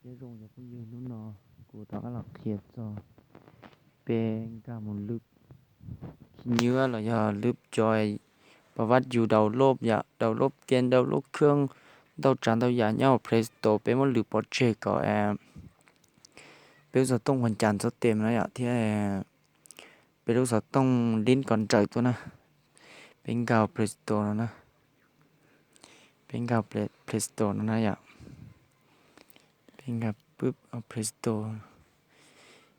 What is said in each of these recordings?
Nyob zoo cov phooj ywg, hnub no kuv rov qab los qhia txog peb nkag mus lwb khi nywb los yog lwb cov pab vaj yus download yom, download game, download khab ntau tsav ntau yam nyob hauv Play Store, peb muab lwb pov tseg kom peb lub xov tooj ua cas txhob tem no yom, thiab peb lub xov tooj lib kom nrawm tuaj na. Peb nkag Play Store no na, peb nkag Play Store no na yom, peb nkag pwb Play Store,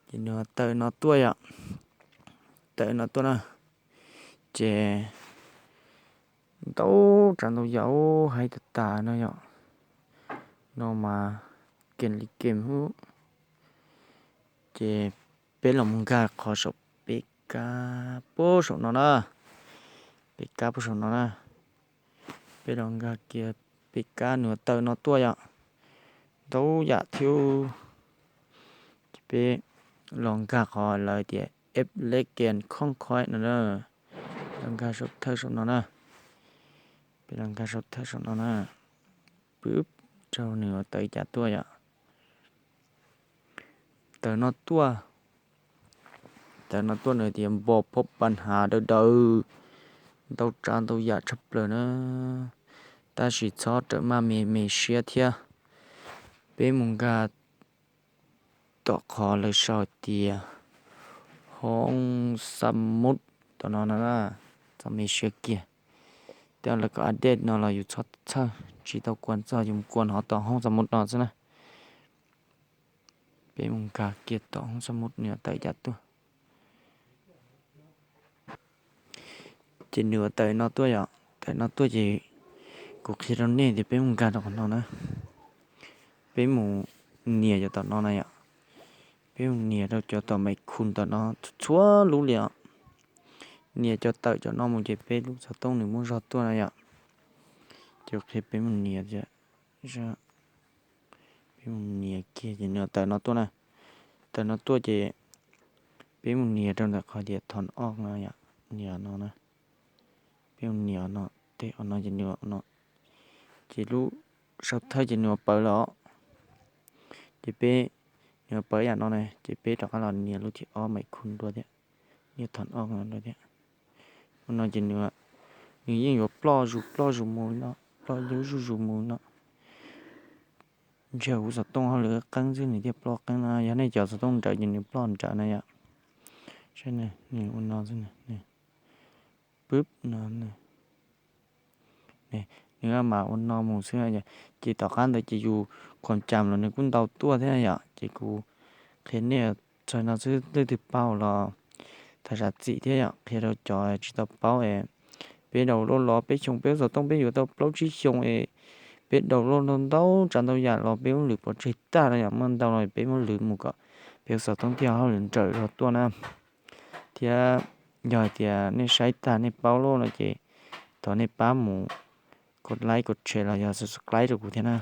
ces nws tawm no tuaj yom, tawm no tuaj na, ces ntau tsav ntau yam hais tas tas no yom, no mas game li game hub. Ces peb los mus nkag qhov saum peb kab puag saum no na, peb kab puag saum no na, peb los nkag kiag peb kab nws tawm no tuaj yom, ntau yam thiab. Ces peb los nkag qhov lawv tias App Legends Conquest no na, los nkag saum thawj saum no na, peb los nkag saum thawj saum no na, pwb rau nws tawm cas tuaj yom, tawm no tuaj, tawm no tuaj nws tias npog phob pas hav daws daws, ntau tsav ntau yam tshaj plaws na, tab sis txhob rawm maj me me siab thiab. Peb mus nkag tom qhov lawv sau tias hoob xa mub tom no na, txhob me siab kiag. Tej lawv kom update no los yus txhob txhawj, tsis tau kua txog, yus mus kua hov tom hoob xa mub no xwb na. Peb mus nkag kiag tom hoob xa mub nws tawm cas tuaj. Ces nws tawm no tuaj yom, tawm no tuaj ces kuv qhia rau nej tias peb mus nkag rau qhov no na, peb mus nias cov tom no na yom, peb mus nias rau cov tom maiv khum tom no txhua lub li os. Nias cov tawm cov no mus ces peb lub xov tooj nws muaj zog tuaj na yom. Ces kuv qhia peb mus nias, peb mus nias kiag ces nws tawm no tuaj na, tawm no tuaj ces peb mus nias rau ntawm qhov tias turn off no yom, nias no na, peb mus nias no, tej no ces nws no, ces lub sau thawj ces nws pawv lawm os. Ces peb, nws pawv yam no na ces peb rov qab los nias lub thib ob maiv khum dua thiab, nias turn off no dua thiab. Ua no ces nws, nws yeej yuav ploj zus ploj zus mus li no, ploj zuj zus zus mus li no. Ntshe kuv xov tooj hauj lwm qeeb xwb nws thiaj ploj qeeb no, yog nej cov xov tooj nrawm ces nws ploj nrawm na yom. Saib, nws ua no xwb, pwb no, nws mam ua no mus xwb. Ces tom qab ntawd ces yus khuam cam los nws kuj ntau tuaj thiab yom. Ces kuv qhia nej txog no xwb, leej twg paub los thov zam txim thiab yom, qhia rau cov tsis tau paub es peb download los peb xyoo peb lub xov tooj peb yuav tau plaub tsib xyoo es peb download ntau tsav ntau yam los peb muab lwv pov tseg tag no yom, muaj ntau los peb muab lwv mus kom peb lub xov tooj thiaj hauj lwm nrawm zog tuaj na. Thiab yog hais tias nej saib tag nej paub lawm no ces thov nej pab mus kov like kov share los yog subscribe rau kuv thiab na.